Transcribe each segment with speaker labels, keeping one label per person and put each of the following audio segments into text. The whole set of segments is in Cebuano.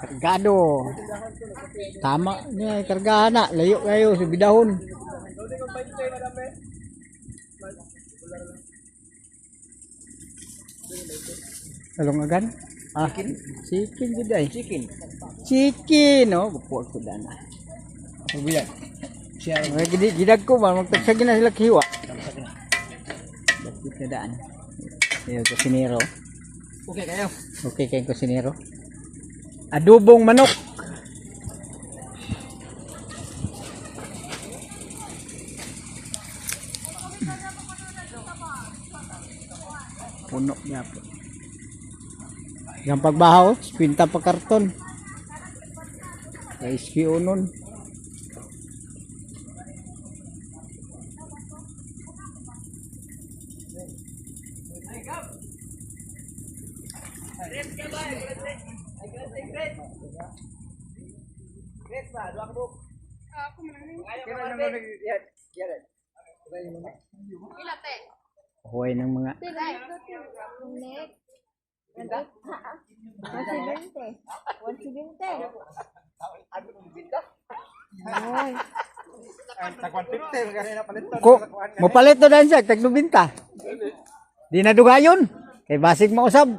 Speaker 1: Kargado. Tama niya kargahan na. Layo kayo sa bidahon. Along agan? Ah, chicken? Chicken jud ay.
Speaker 2: Chicken.
Speaker 1: Chicken, no? Bukuan ko dana.
Speaker 2: Pagbilan. Siya.
Speaker 1: Mga gidag ko ba magtagsa na sila kiwa. Dapit na daan. Ayo kusinero.
Speaker 2: Okay kayo.
Speaker 1: Okay kay kusinero. Adobong manok. Puno niya po. Yang pagbahaw, 50 pa karton. Kay unon. Huway ng mga
Speaker 3: Next. 170. 170. Oy.
Speaker 1: Ko, mopalit na dahil siya, tag 90. Di na dugayon. Kay basig mausab.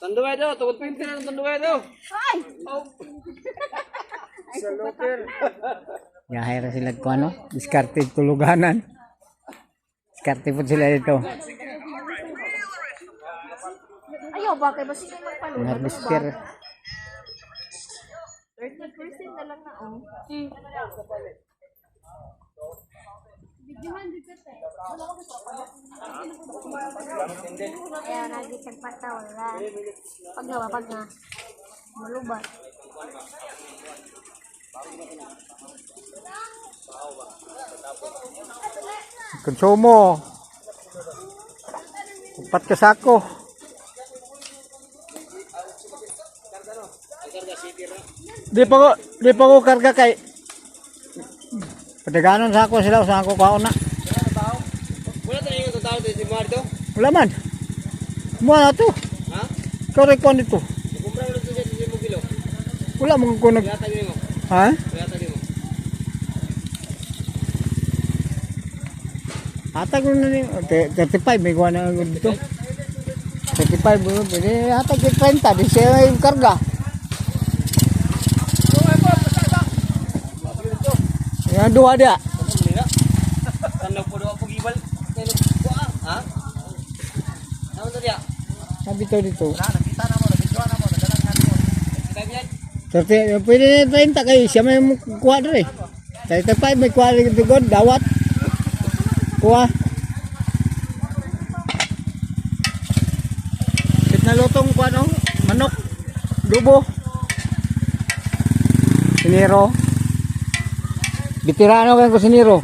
Speaker 2: Tanduay daw, tungkol 20 na tanduay daw.
Speaker 3: Ay!
Speaker 1: Yahay ra sila ko ano, diskarte tuluganan. Diskarte po sila dito.
Speaker 3: Ayaw ba? Kay basta yung magpaluto.
Speaker 1: Harvester.
Speaker 3: 30% na lang na oh. Ayaw lagi tagpataw wala. Pag nga ba, pag nga. Malubat.
Speaker 1: Konsumo. Upat ka sako. Di pa ko karga kay Padaganon sa ako sila sa ako kaon na.
Speaker 2: Wala tayo yung tao dito si Marto.
Speaker 1: Wala man. Mo na to.
Speaker 2: Ha?
Speaker 1: Ikaw rin kuwan dito.
Speaker 2: Kumpra mo lang ito sa mo kilo.
Speaker 1: Wala mo ko nag
Speaker 2: Yata mo.
Speaker 1: Ha?
Speaker 2: Yata mo.
Speaker 1: Hatag mo na ni 35 may kuha na ako dito. 35 mo pwede hatag yung 30 di siya yung karga. Yang dua dia.
Speaker 2: Tandaw po daw ako gibal. Ha? Naman to diya?
Speaker 1: Sabi to dito.
Speaker 2: Kita biyan.
Speaker 1: 30, pwede na 30 kayo. Siya may kuha dere. 35 may kuha rin dito god. Dawat. Kuha. Sit na lutong kuha no? Manok. Dubo. Siniro. Bitirano kayong kusiniro.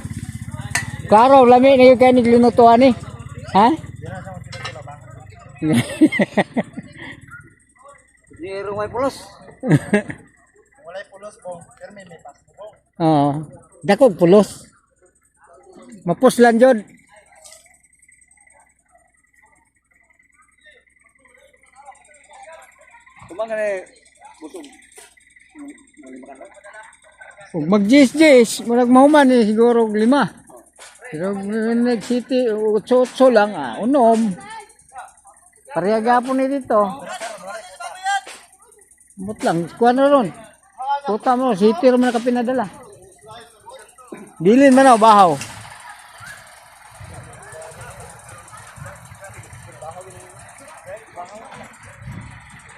Speaker 1: Klaro, lami na yung kayo niglinutuan eh. Ha?
Speaker 2: Zero may pulos.
Speaker 1: Oo. Dakog pulos. Mapuslan jud.
Speaker 2: Kumang kani busog.
Speaker 1: Ug mag-jis-jis, murag mahuman eh, siguro og lima. Pero nag city, otso-otso lang, ah, unom. Pareha gapon ni dito. Mut lang, kuha na ron. Tuta mo, city ro man ka pinadala. Dilin man ako, bahaw.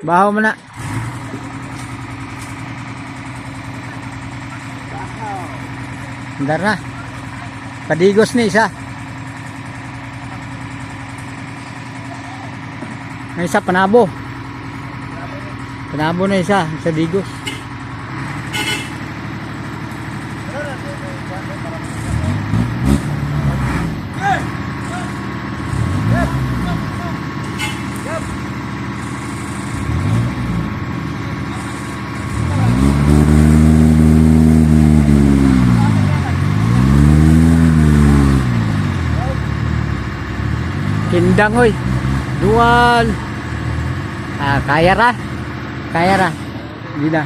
Speaker 1: Bahaw man na. Andar na. Padigos ni isa. May isa panabo. Panabo na isa sa digos. Kindang oy. Dual. Ah, kaya ra. Kaya ra. Hindi na.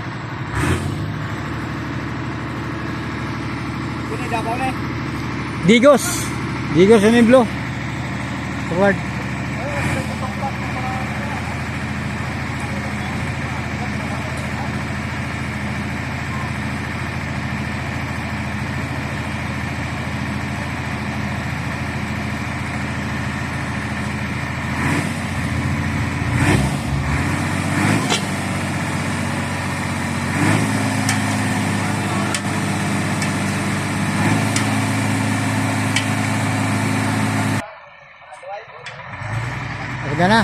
Speaker 2: Kunin dabaw na eh.
Speaker 1: Digos. Digos and blue. Forward. Talaga na.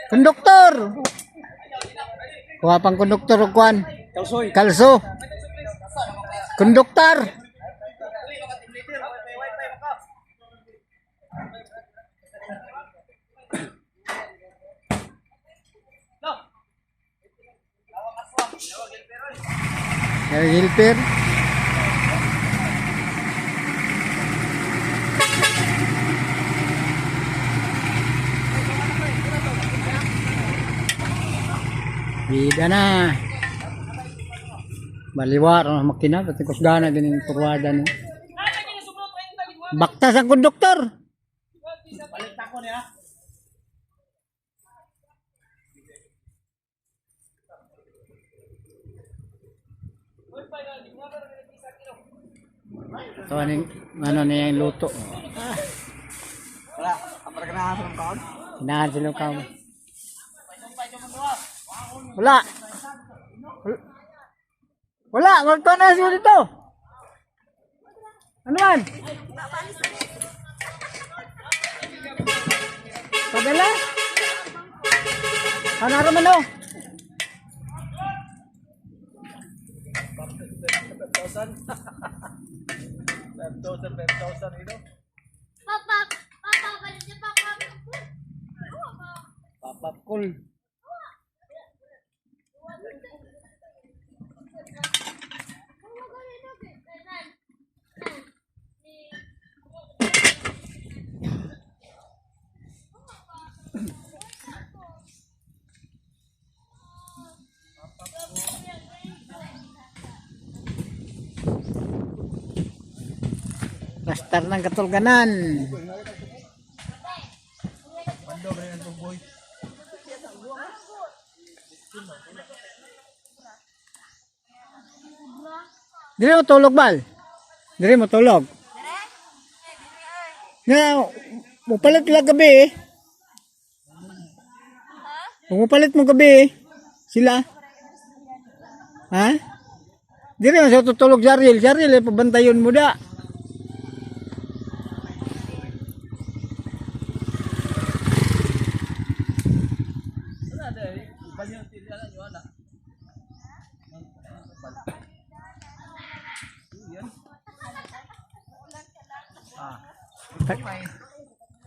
Speaker 1: Konduktor! Kuha pang konduktor og kuan.
Speaker 2: Kalsoy.
Speaker 1: Kalso. Konduktor! Helper. Bida na. Baliwa ra ang makina pati kusgana din yung kurwada no. Baktas ang konduktor.
Speaker 2: Balik tako niya.
Speaker 1: Ito aning ano niya yung luto.
Speaker 2: Wala, apara ka na sa kaon.
Speaker 1: Hinahan sila ka. Wala. Wala, magto na siguro dito. Ano man? Padala? Ano raman oh?
Speaker 2: 5,000 ito.
Speaker 3: Papa, papa, balik niya, papa.
Speaker 1: Papakul. Bastar ng katulganan. Dire mo tulog bal. Dire mo tulog. Nga, mupalit lang gabi eh. Mupalit mo gabi eh. Sila. Ha? Dire mo sa tutulog sa Ariel. Sa Ariel eh, pabantayon mo da.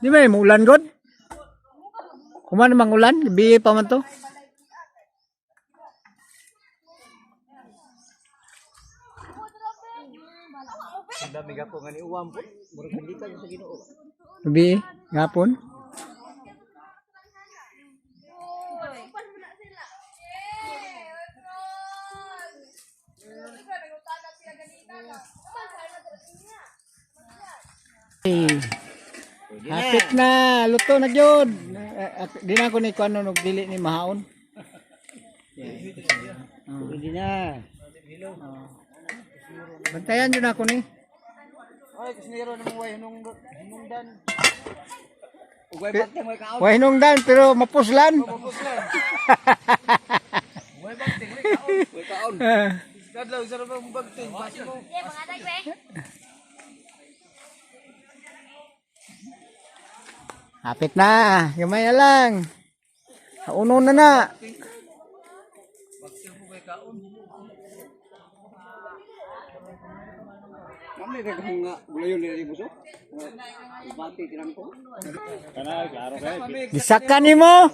Speaker 1: Di ba mo ulan god? Kuman namang ulan, gabi pa man to.
Speaker 2: Ang dami ka po nga ni uwam po. Murag hindi sa Ginoo.
Speaker 1: Gabi, gapon. Eh, hapit na, luto na gyud. Di na ako ni kuno og dili ni mahaon.
Speaker 2: Pwede na.
Speaker 1: Bantayan jud ako ni.
Speaker 2: Ay, kusinero na mong way hinungdan. Ugay bagting way kaon.
Speaker 1: Wa hinungdan pero mapuslan.
Speaker 2: Way bagting way kaon. Way kaon. Kadlaw isa ra bang bagting pasi mo.
Speaker 3: Yeah, mga tagwe.
Speaker 1: Hapit na, gamay na lang. Uno na na.
Speaker 2: Mami kay kung nga gulayon nila buso. Bati kinang ko.
Speaker 1: Gisaka nimo.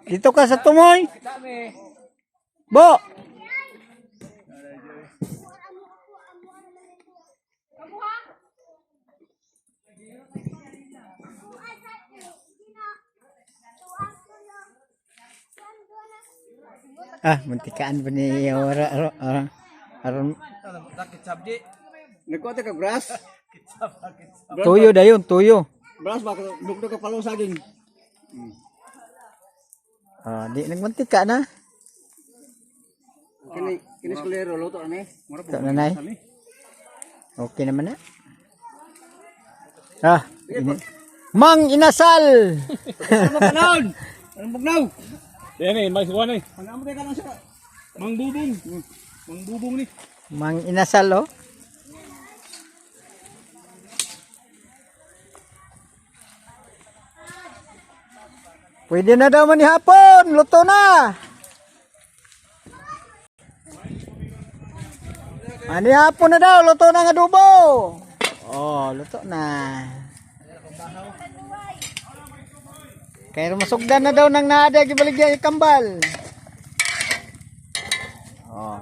Speaker 1: Dito ka sa tumoy.
Speaker 2: Dami.
Speaker 1: Bo. Ah, muntikaan pa ni ora aro aro aron.
Speaker 2: Nagkuha ka grass?
Speaker 1: Tuyo dayon, tuyo.
Speaker 2: Grass ba dugtog ka palo saging.
Speaker 1: Ah, di nagmantika na.
Speaker 2: Kini kini skulero luto ani.
Speaker 1: Ito na nay. Okay naman na. Ah, Mang Inasal.
Speaker 2: Ano kanon? Anong bugnaw?
Speaker 4: Yan eh, may kuwan eh.
Speaker 2: Ano mo ka lang siya?
Speaker 4: Mang bubong. Mang bubong ni.
Speaker 1: Mang Inasal oh. Pwede na daw man hapon, luto na. Ani hapon na daw, luto na ng adobo. Oh, luto na. Kaya masugdan na daw ng naada gibaligya yung kambal. Oh.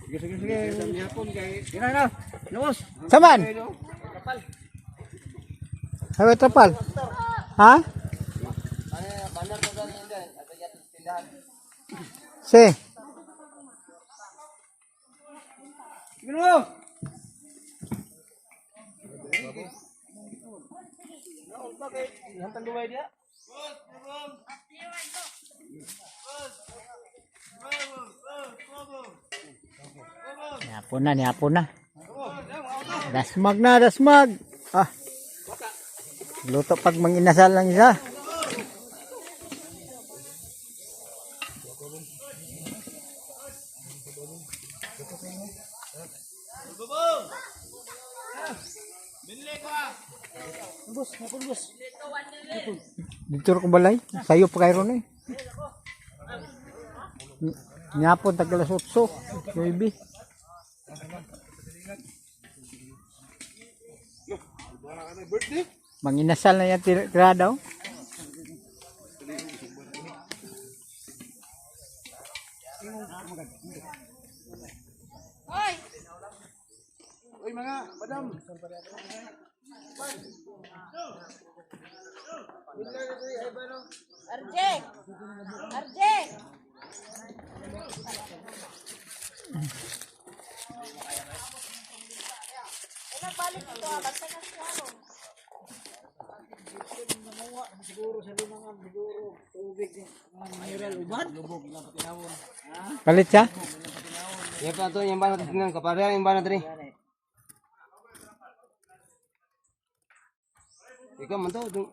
Speaker 2: Sige sige sige. Hapon kay. Ina na. Lubos.
Speaker 1: Saman? Hawe trapal. Ha? Si.
Speaker 2: Sige no.
Speaker 1: Nihapon na, nihapon na. Dasmag na, dasmag. Ah. Luto pag manginasal lang isa. Dito ko balay. Sayo pa kayo ron eh. Nihapon, tag alas 8, 9. Manginasal na yan tira daw.
Speaker 2: Uy mga madam.
Speaker 3: RJ! RJ! Nagbalik ito ah, basta na siya.
Speaker 1: Palit siya?
Speaker 2: Yan pa to yung bana tingnan kapareha yung bana diri. Ikaw man to.